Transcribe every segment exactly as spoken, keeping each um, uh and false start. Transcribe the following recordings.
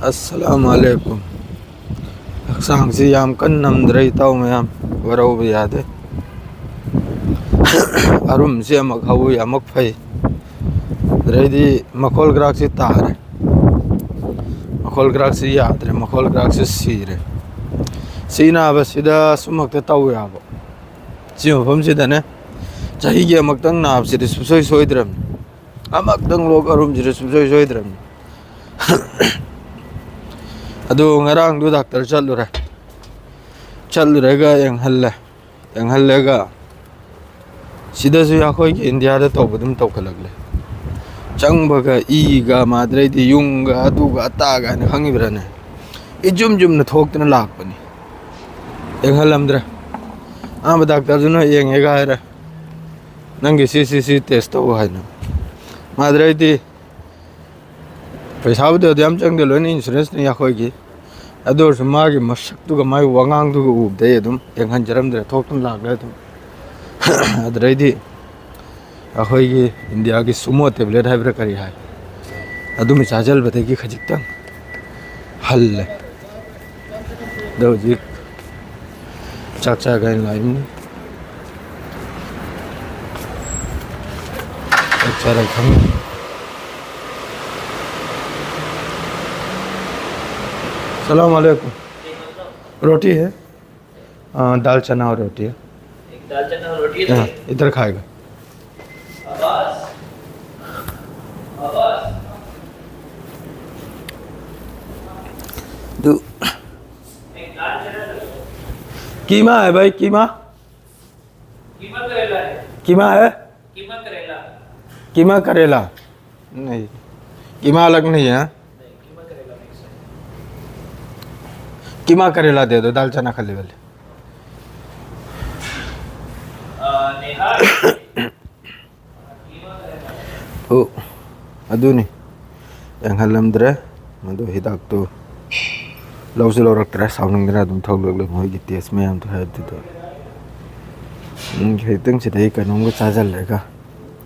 ꯑꯁꯂꯥꯃꯨ ꯑꯂꯩꯀꯨꯝ꯫ ꯍꯛꯆꯥꯡꯁꯤ ꯌꯥꯝ ꯀꯟꯅ ꯅꯝꯗ꯭ꯔꯦ, ꯏꯇꯥꯎ ꯃꯌꯥꯝ, ꯋꯥꯔꯧꯕ ꯌꯥꯗꯦ꯫ ꯑꯔꯨꯝꯁꯤ ꯑꯃꯨꯛ ꯍꯧꯏ, ꯑꯃꯨꯛ ꯐꯩ꯫ ꯑꯗꯩꯗꯤ ꯃꯈꯣꯜ ꯒ꯭ꯔꯥꯛꯁꯤ ꯇꯥꯔꯦ, ꯃꯈꯣꯜ ꯒ꯭ꯔꯥꯛꯁꯤ ꯌꯥꯗ꯭ꯔꯦ, ꯃꯈꯣꯜ ꯒ꯭ꯔꯥꯛꯁꯤ ꯁꯤꯔꯦ꯫ ꯁꯤ ꯅꯥꯕꯁꯤꯗ ꯁꯨꯝꯃꯛꯇ ꯇꯧ ꯌꯥꯕ꯫ ꯁꯤ ꯃꯐꯝꯁꯤꯗꯅꯦ, ꯆꯍꯤꯒꯤ ꯑꯃꯨꯛꯇꯪ ꯅꯥꯕꯁꯤꯗꯤ ꯁꯨꯡꯁꯣꯏ ꯁꯣꯏꯗ꯭ꯔꯕꯅꯤ꯫ ꯑꯃꯨꯛꯇꯪ ꯂꯣꯛ ꯑꯔꯨꯝꯁꯤꯗꯤ ꯁꯨꯡꯁꯣꯏ ꯁꯣꯏꯗ꯭ꯔꯕꯅꯤ꯫ ꯑꯗꯨ ꯉꯔꯥꯡꯗꯨ ꯗꯥꯛꯇꯔ ꯆꯠꯂꯨꯔꯦ꯫ ꯆꯠꯂꯨꯔꯒ ꯌꯦꯡꯍꯜꯂꯦ꯫ ꯌꯦꯡꯍꯜꯂꯒ ꯁꯤꯗꯁꯨ ꯑꯩꯈꯣꯏꯒꯤ ꯏꯟꯗꯤꯌꯥꯗ ꯇꯧꯕ ꯑꯗꯨꯝ ꯇꯧꯈꯠꯂꯛꯂꯦ꯫ ꯆꯪꯕꯒ ꯏꯒ ꯃꯥꯗ꯭ꯔꯩꯗꯤ ꯌꯨꯡꯒ ꯑꯗꯨꯒ ꯑꯇꯥꯒ ꯍꯥꯏꯅ ꯈꯪꯉꯤꯕ꯭ꯔꯥꯅꯦ? ꯏꯆꯨꯝ ꯆꯨꯝꯅ ꯊꯣꯛꯇꯅ ꯂꯥꯛꯄꯅꯤ꯫ ꯌꯦꯡꯍꯜꯂꯝꯗ꯭ꯔꯦ꯫ ꯑꯍꯥꯟꯕ ꯗꯥꯛꯇꯔꯗꯨꯅ ꯌꯦꯡꯉꯦꯒ ꯍꯥꯏꯔꯦ, "ꯅꯪꯒꯤ ꯁꯤ ꯁꯤ ꯁꯤ ꯇꯦꯁ ꯇꯧ" ꯍꯥꯏꯅ꯫ ꯃꯥꯗ꯭ꯔꯩꯗꯤ ꯄꯩꯁꯥꯕꯨꯗꯤ ꯑꯗꯨ ꯌꯥꯝ ꯆꯪꯗꯦ, ꯂꯣꯏꯅ ꯏꯟꯁꯨꯔꯦꯟꯁꯅꯤ ꯑꯩꯈꯣꯏꯒꯤ꯫ ꯑꯗꯨ ꯑꯣꯏꯔꯁꯨ ꯃꯥꯒꯤ ꯃꯁꯛꯇꯨꯒ ꯃꯥꯒꯤ ꯋꯥꯉꯥꯡꯗꯨꯒ ꯎꯕꯗꯩ ꯑꯗꯨꯝ ꯌꯦꯡꯍꯟꯖꯔꯝꯗ꯭ꯔꯦ, ꯊꯣꯛꯇꯨꯅ ꯂꯥꯛꯂꯦ ꯑꯗꯨꯝ꯫ ꯑꯗꯨꯗꯩꯗꯤ ꯑꯩꯈꯣꯏꯒꯤ ꯏꯟꯗꯤꯌꯥꯒꯤ ꯁꯨꯃꯣ ꯇꯦꯕ꯭ꯂꯦꯠ ꯍꯥꯏꯕ꯭ꯔꯥ ꯀꯔꯤ ꯍꯥꯏ, ꯑꯗꯨꯃ ꯆꯥꯁꯤꯜꯕꯗꯒꯤ ꯈꯖꯤꯛꯇꯪ ꯍꯜꯂꯦ꯫ ꯑꯗꯣ ꯍꯧꯖꯤꯛ ꯆꯥꯛ ꯆꯥꯒꯦꯅ ꯂꯥꯛꯏꯕꯅꯤ꯫ ꯆꯥꯛ ꯆꯥꯔ ꯈꯪꯅꯤ꯫ सलाम वालेकुम। रोटी है? हाँ, दाल चना और रोटी है। एक दाल चना और रोटी है। हाँ, इधर खाएगा। आवाज, आवाज। दू-, एक दाल चना और रोटी। कीमा है भाई, कीमा। कीमा करेला है। कीमा है? कीमा करेला। कीमा करेला। नहीं, कीमा अलग नहीं है। नहीं, कीमा करेला मिक्स है। कीमा करेला दे दो, दाल चना खाली वाले। आ, नेहा। ꯑꯣ, ꯑꯗꯨꯅꯤ꯫ ꯌꯦꯡꯍꯜꯂꯝꯗ꯭ꯔꯦ꯫ ꯃꯗꯨ ꯍꯤꯗꯥꯛꯇꯨ ꯂꯧꯁꯨ ꯂꯧꯔꯛꯇ꯭ꯔꯦ꯫ ꯁꯥꯎꯅꯤꯡꯗꯅ ꯑꯗꯨꯝ ꯊꯣꯛꯂꯛꯂꯦ꯫ ꯃꯣꯏꯒꯤ ꯇꯦꯁ ꯃꯌꯥꯝꯗꯣ ꯍꯥꯏꯕꯗꯨꯗ꯫ ꯎꯝ, ꯈꯤꯇꯪ ꯁꯤꯗꯩ ꯀꯩꯅꯣꯝꯒ ꯆꯥꯁꯤꯜꯂꯒ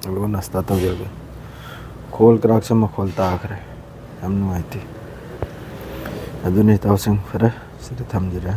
ꯑꯗꯨꯒ ꯅꯥꯁꯇꯥ ꯇꯧꯖꯔꯒꯦ꯫ ꯈꯣꯜ ꯀ꯭ꯔꯥꯛꯁꯦ ꯃꯈꯣꯜ ꯇꯥꯈ꯭ꯔꯦ꯫ ꯌꯥꯝ ꯅꯨꯡꯉꯥꯏꯇꯦ꯫ ꯑꯗꯨꯅꯤ ꯏꯇꯥꯎꯁꯤꯡ, ꯐꯔꯦ, ꯁꯤꯗ ꯊꯝꯖꯔꯦ꯫